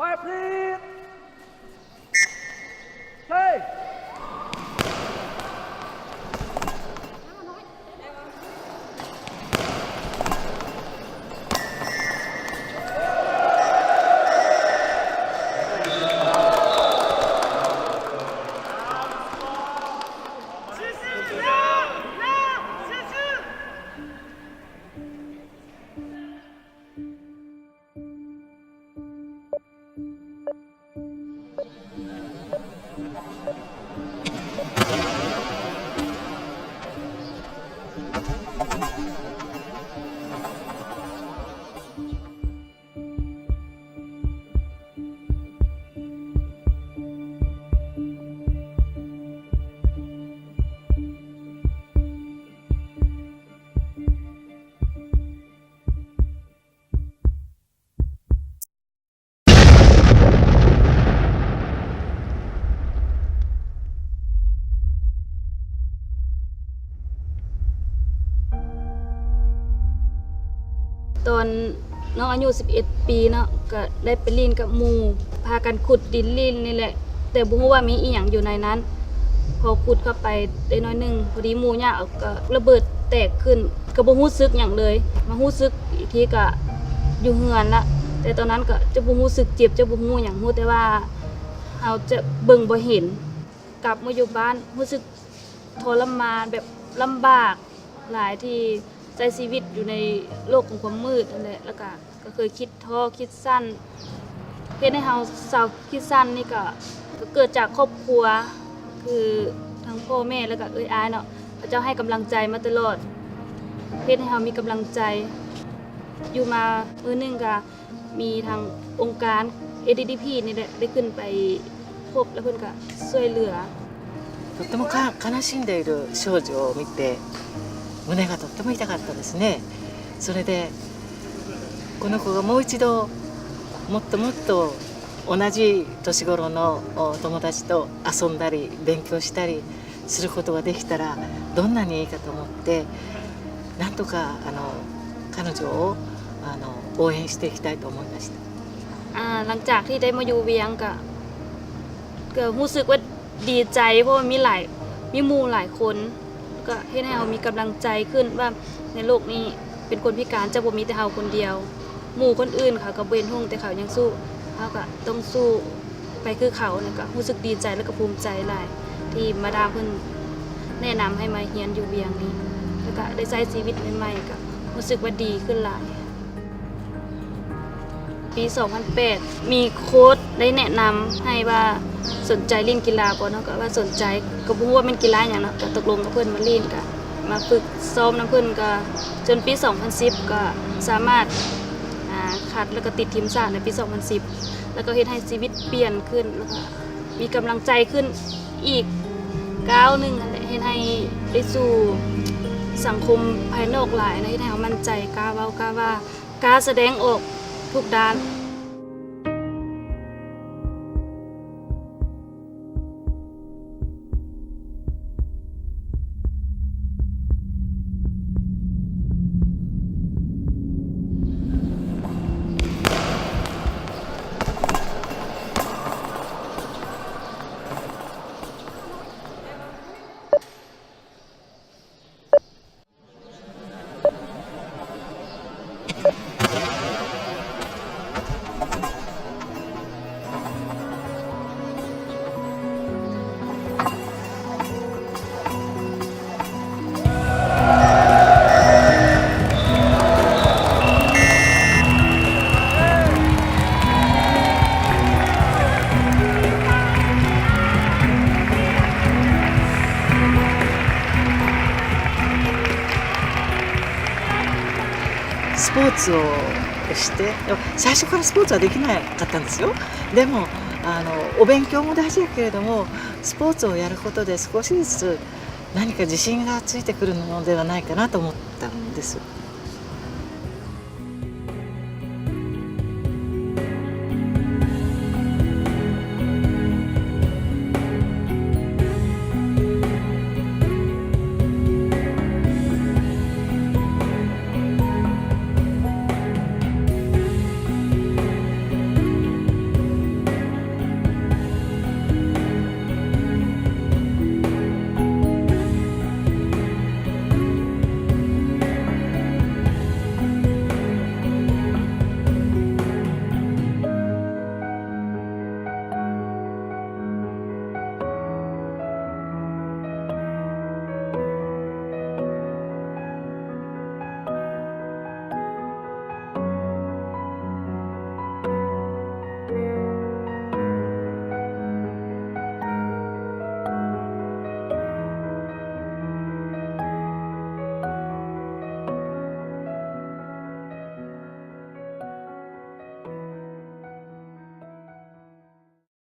Quiet, please. Hey! ຕອນນ້ອງອາຍຸສິບເອັດປີເນາະ ກະໄດ້ໄປຫຼິ້ນກັບໝູ່ ພາກັນຂຸດດິນຫຼິ້ນນີ້ແຫຼະ ແຕ່ບໍ່ຮູ້ວ່າມີອີ່ຫຍັງຢູ່ໃນນັ້ນ. ພໍຂຸດເຂົ້າໄປໄດ້ໜ້ອຍໜຶ່ງ ພໍດີໝູ່ຍາກ ກະລະເບີດແຕກຂຶ້ນ ກະບໍ່ຮູ້ສຶກຫຍັງເລີຍ. ມາຮູ້ສຶກອີກທີກະຢູ່ເຮືອນລະ ແຕ່ຕອນນັ້ນກະຈະບໍ່ຮູ້ສຶກເຈັບ ຈະບໍ່ຮູ້ຫຍັງ ຮູ້ແຕ່ວ່າເຮົາຈະເບິ່ງບໍ່ເຫັນ. ກັບມາຢູ່ບ້ານ ຮູ້ສຶກທໍລະມານ ແບບລຳບາກຫຼາຍ ທີ່ໃຊ້ຊີວິດຢູ່ໃນໂລກຂອງຄວາມມືດຫັ້ນແຫຼະ ແລ້ວກະ ກໍເຄີຍຄິດທໍຄິດສັ້ນ. ເຮັດໃຫ້ເຮົາເຊົາຄິດສັ້ນນີ້ກໍ ກໍເກີດຈາກຄອບຄົວ ຄືທັງພໍ່ແມ່ ແລ້ວກໍເອື້ອຍອ້າຍເນາະ ເຂົາເຈົ້າໃຫ້ກຳລັງໃຈມາຕະຫຼອດ ເຮັດໃຫ້ເຮົາມີກຳລັງໃຈ. ຢູ່ມາມື້ໜຶ່ງກໍມີທາງອົງການ ເອດີດີພີ ນີ້ແຫຼະ ໄດ້ຂຶ້ນໄປ ພົບແລ້ວເພິ່ນກະຊ່ວຍເຫຼືອ. とってもか悲しんでいる少女を見て、胸がとっても痛かったですね。それで、この子がもう一度、もっともっと同じ年頃の、お、友達と遊んだり、勉強したりすることができたら、どんなにいいかと思って、なんとか、あの、彼女を、あの、応援していきたいと思いました。 ອາ ຫຼັງຈາກທີ່ໄດ້ມາຢູ່ວຽງກະ ກະຮູ້ສຶກວ່າດີໃຈ ເພາະວ່າມີຫຼາຍ ມີໝູ່ຫຼາຍຄົນ ກະເຮັດໃຫ້ເຮົາມີກຳລັງໃຈຂຶ້ນວ່າ ໃນໂລກນີ້ເປັນຄົນພິການຈະບໍ່ມີແຕ່ເຮົາຄົນດຽວ. ໝູ່ຄົນອື່ນເຂົາກະບໍ່ເຫັນຮຸ່ງ ແຕ່ເຂົາຍັງສູ້ ເຮົາກະຕ້ອງສູ້ໄປຄືເຂົາ. ແລ້ວກະຮູ້ສຶກດີໃຈ ແລ້ວກະພູມໃຈຫຼາຍ ທີ່ມາດາມເພິ່ນແນະນຳໃຫ້ມາຮຽນຢູ່ວຽງນີ້ ແລ້ວກະໄດ້ໃຊ້ຊີວິດໃໝ່ໆ ກະຮູ້ສຶກວ່າດີຂຶ້ນຫຼາຍ. ປີສອງພັນແປດ ມີໂຄດໄດ້ແນະນຳໃຫ້ວ່າສົນໃຈຫຼິ້ນກິລາບໍ່ເນາະ ກະວ່າສົນໃຈ ກະບໍ່ຮູ້ວ່າແມ່ນກິລາຫຍັງເນາະ ກະຕົກລົງກັບເພິ່ນມາຫຼິ້ນ ກະມາຝຶກຊ້ອມນຳເພິ່ນ ກະຈົນປີສອງພັນສິບ ກະສາມາດ ອາ ຄັດ ແລ້ວກະຕິດທີມຊາດໃນປີສອງພັນສິບ ແລ້ວກະເຮັດໃຫ້ຊີວິດປ່ຽນຂຶ້ນ ແລ້ວກະມີກຳລັງໃຈຂຶ້ນອີກກ້າວໜຶ່ງຫັ້ນແຫຼະ ເຮັດໃຫ້ໄດ້ສູ່ສັງຄົມພາຍນອກຫຼາຍ ແລະ ເຮັດໃຫ້ເຮົາໝັ້ນໃຈ ກ້າເວົ້າ ກ້າວ່າ ກ້າສະແດງອອກທຸກດ້ານ. スポーツをして、でも最初からスポーツはできなかったんですよ。でも、あの、お勉強も大事だけれども、スポーツをやることで少しずつ何か自信がついてくるのではないかなと思ったんです。